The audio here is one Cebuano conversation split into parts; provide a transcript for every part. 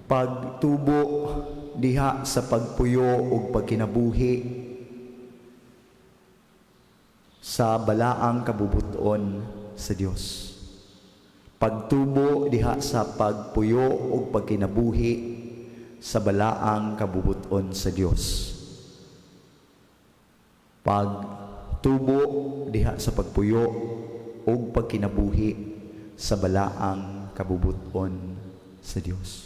Pagtubo diha sa pagpuyo ug pagkinabuhi sa balaang kabubuton sa Dios. Pagtubo diha sa pagpuyo ug pagkinabuhi sa balaang kabubuton sa Dios. Pagtubo diha sa pagpuyo ug pagkinabuhi sa balaang kabubuton sa Dios.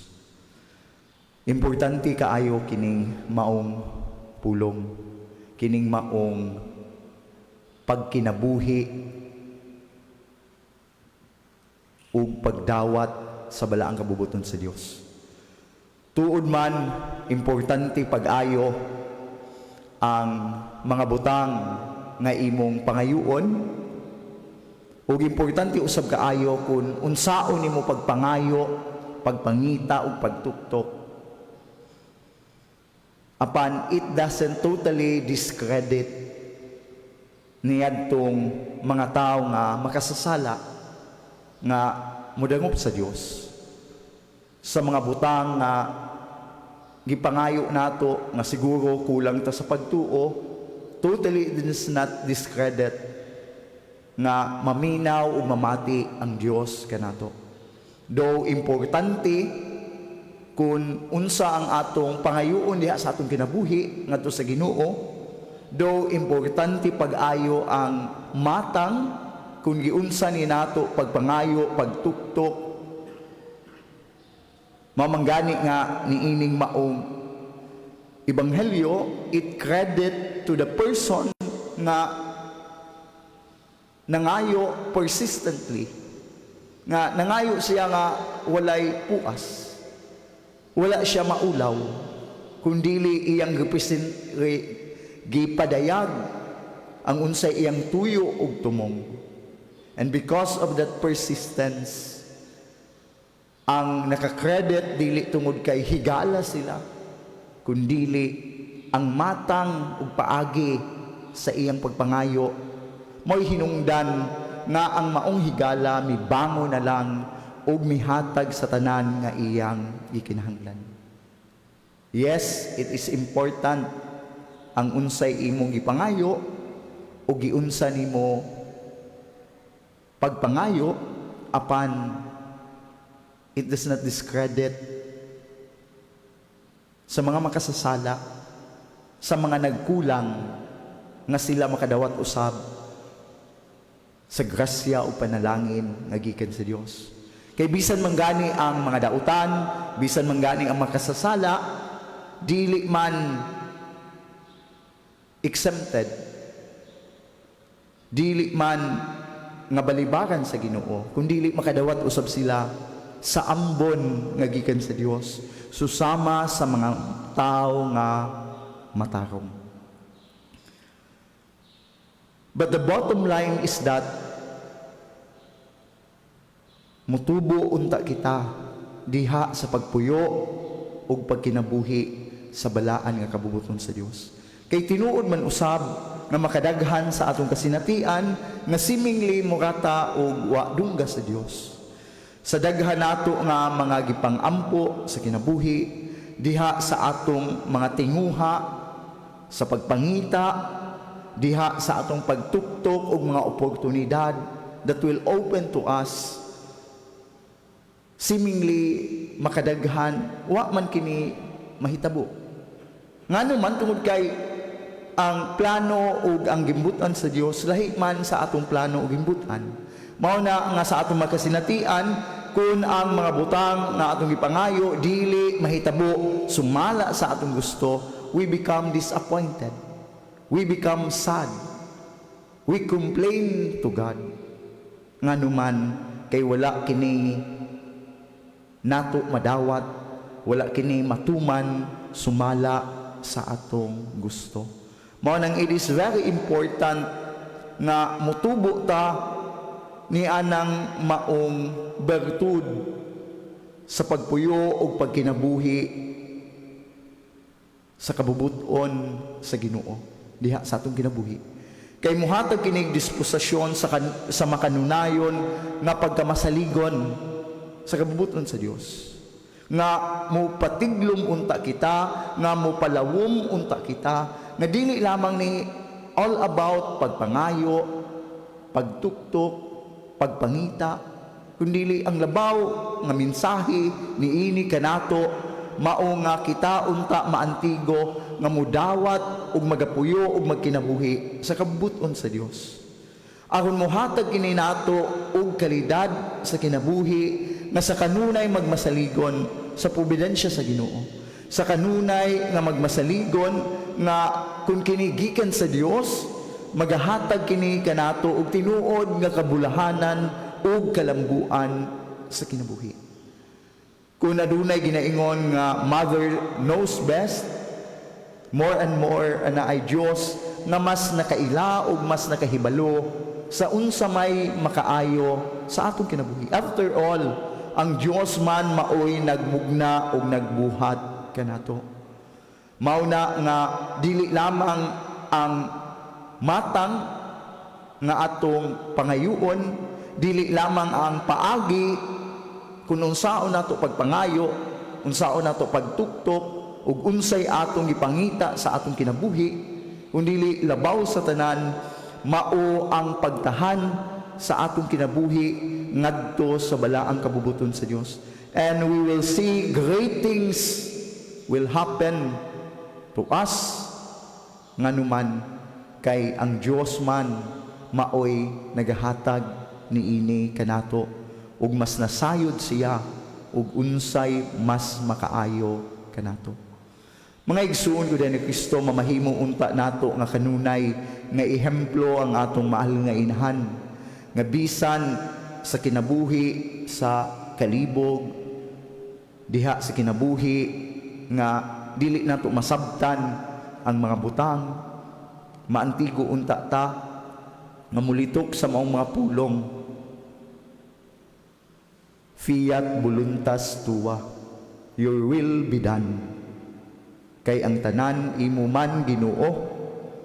Importante kaayo kining maong pulong, kining maong pagkinabuhi ug pagdawat sa balaang kabubuton sa Dios. Tuod man, importante pag-ayo ang mga butang nga imong pangayuon ug importante usab kaayo kung unsaon nimo pagpangayo, pagpangita ug pagtuktok. Apan it doesn't totally discredit niadtong mga tao nga makasasala nga mudangop sa Dios sa mga butang nga gipangayo nato nga siguro kulang ta sa pagtuo. Totally it does not discredit nga maminaw o mamati ang Dios kanato. Though importante kung unsa ang atong pangayuon diha sa atong kinabuhi ngadto sa Ginoo, though importante pag-ayo ang matang kung giunsa ni nato pagpangayo, pagtuktok, mao man gani nga niining maong ebanghelyo, it credit to the person nga nangayo persistently, nga nangayo siya nga walay puas, wala siya maulaw, kundili iyang represent gipadayag ang unsay iyang tuyo ug tumong. And because of that persistence, ang nakakredit dili tungod kay higala sila, kundili ang matang ug paagi sa iyang pagpangayo mo'y hinungdan nga ang maong higala mibango na lang ug mihatag sa tanan nga iyang gikinahanglan. Yes, it is important ang unsay imong gipangayo o giunsa nimo pagpangayo, apan it does not discredit sa mga makasasala, sa mga nagkulang nga sila makadawat usab sa grasya o panalangin nga gikan sa Dios. Kay bisan man gani ang mga dautan, bisan man gani ang makasasala, dili man exempted. Dili man nga balibaran sa Ginoo, kundili makadawat usab sila sa ambon nga gikan sa Dios, susama sa mga tao nga matarong. But the bottom line is that mutubo unta kita diha sa pagpuyo ug pagkinabuhi sa balaan nga kabubuton sa Dios. Kay tinuod man usab nga makadaghan sa atong kasinatian nga seemingly murata og wa dungga sa Dios. Sa daghan nato nga mga gipang-ampo sa kinabuhi, diha sa atong mga tinguha sa pagpangita, diha sa atong pagtuktok og mga oportunidad that will open to us, seemingly makadaghan wa man kini mahitabo. Ngano man? Tungod kay ang plano ug ang gimbutan sa Dios lahi man sa atong plano ug gimbutan. Mao na nga sa atong makasinatian, kung ang mga butang nga atong gipangayo dili mahitabo sumala sa atong gusto, we become disappointed, we become sad, we complain to God. Ngano man? Kay wala kini nato madawat, wala kini matuman sumala sa atong gusto. Mao nang it is very important nga mutubo ta ni anang maong bertud sa pagpuyo o pagkinabuhi sa kabubuton sa Ginoo diha sa atong kinabuhi. Kay muhatag kinig disposisyon sa makanunayon nga pagkamasaligon sa kabubuton sa Dios. Nga mupatiglom unta kita, nga mupalawom unta kita, nga dili lamang ni all about pagpangayo, pagtuktok, pagpangita, kundili ang labaw nga mensahe niini kanato mao nga kita unta maantigo nga mudawat ug magapuyo ug magkinabuhi sa kabubut-on sa Dios. Aron mohatag kini nato og kalidad sa kinabuhi nga sa kanunay magmasaligon sa providensya sa Ginoo. Sa kanunay nga magmasaligon nga kung kini gikan sa Dios, magahatag kini kanato og tinuod nga kabulahanan ug kalambuan sa kinabuhi. Kung adunay ginaingon nga mother knows best, more and more ana ay Dios nga mas nakaila ug mas nakahibalo sa unsa may makaayo sa atong kinabuhi. After all, ang Dios man maoy nagmugna ug nagbuhat kanato. Mao na nga dili lamang ang matang nga atong pangayuon, dili lamang ang paagi kung unsaon nato pagpangayo, unsaon nato pagtuktok, ug unsay atong gipangita sa atong kinabuhi, kundili labaw sa tanan mao ang pagtahan sa atong kinabuhi ngadto sa balaang kabubuton sa Dios. And we will see great things will happen to us, nganuman kay ang Dios man maoy nagahatag niini kanato ug mas nasayod siya ug unsay mas makaayo kanato. Mga igsuon ko ni Kristo, mamahimo unta nato nga kanunay nga ehemplo ang atong mahal nga inahan nga bisan sa kinabuhi sa kalibog, diha sa kinabuhi nga dili nato masabtan ang mga butang, maantigo unta ta nga mulitok sa maong mga pulong, "Fiat voluntas tua, your will be done." Kay ang tanan imo man, Ginoo,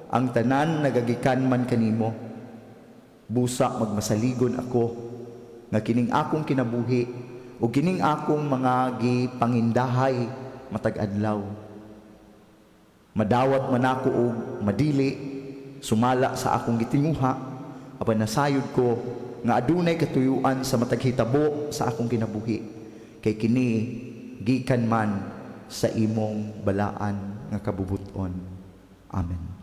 ang tanan nagagikan man kanimo. Busa magmasaligon ako nga kining akong kinabuhi o kining akong mga gipangindahay matag adlaw, madawat man ako og madili sumala sa akong gitinguha, apan nasayod ko nga adunay katuyuan sa matag hitabo sa akong kinabuhi, kay kini gikan man sa imong balaan nga kabubuton. Amen.